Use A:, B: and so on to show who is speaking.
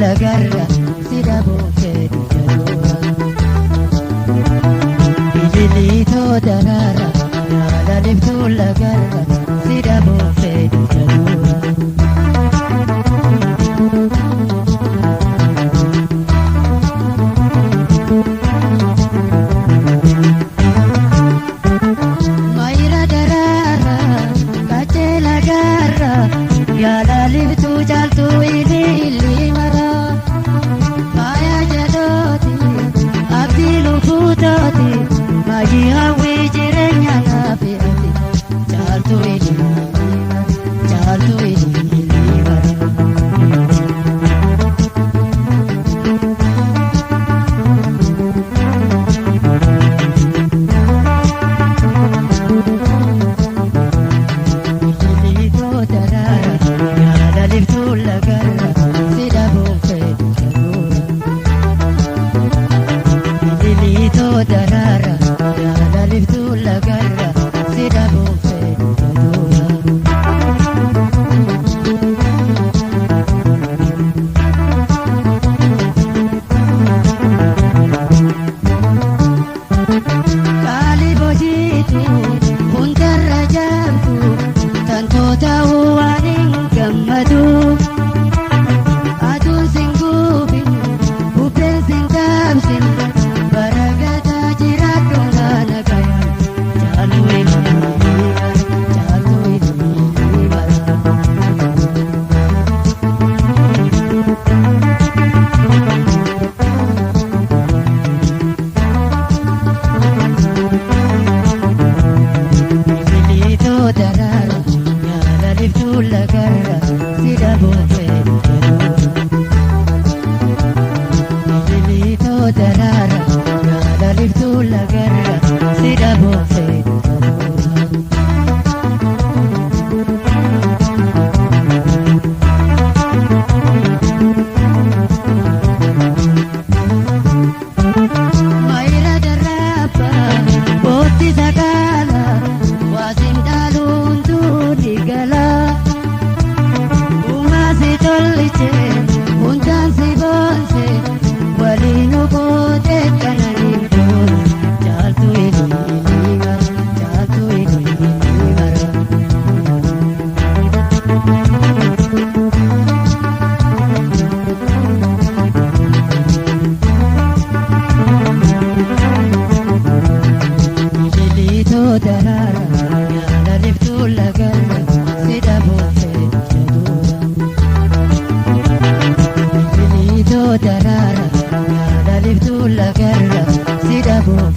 A: Lagarra si dhabuun fedhu jaluura. Ililiitoo daraara yaalaliftuu lagarra si dhabuun fedhu jaluura. Mayra daraara qajeela gaara yaalaliftuu caaltuu ililii mara. Faaya jalooti abdii lubbuutooti maayii hawwii jireenya naafi ati caaltuu ililii mara caaltuu ililii mara. Ililiitoo daraara yaalaliftuu lagarra si dhabuun fedhu jaluura. Ililiitoo daraara yaalaliftuu lagarra si dhabuun fedhu jaluura. Qaali bojiitu hundarra jaamtu tantoota waan hin gammadu. Aduun sin gubin bubbeen sin dhaamsin baragataa jiraadhu naana gayan caaltuu ililii mara caaltuu ililii mara. Ililiitoo daraara yaalaliftuu lagarra si dhabuun fedhu jaluura. Ililiitoo daraara yaalaliftuu lagarra si dhabuun fedhu jaluura. Mayra darraaba bootti sagaala waasin dhaaluun duuni gala. Uumaa si tolche hundaan si boonse waliin ogootee kananiin boona caaltuu ililii mara caaltuu ililii mara. Ililiitoo daraara yaalaliftuu lagarra si dhabuun fedhu jaluura. Ililiitoo daraara yaalaliftuu lagarra si dhabuun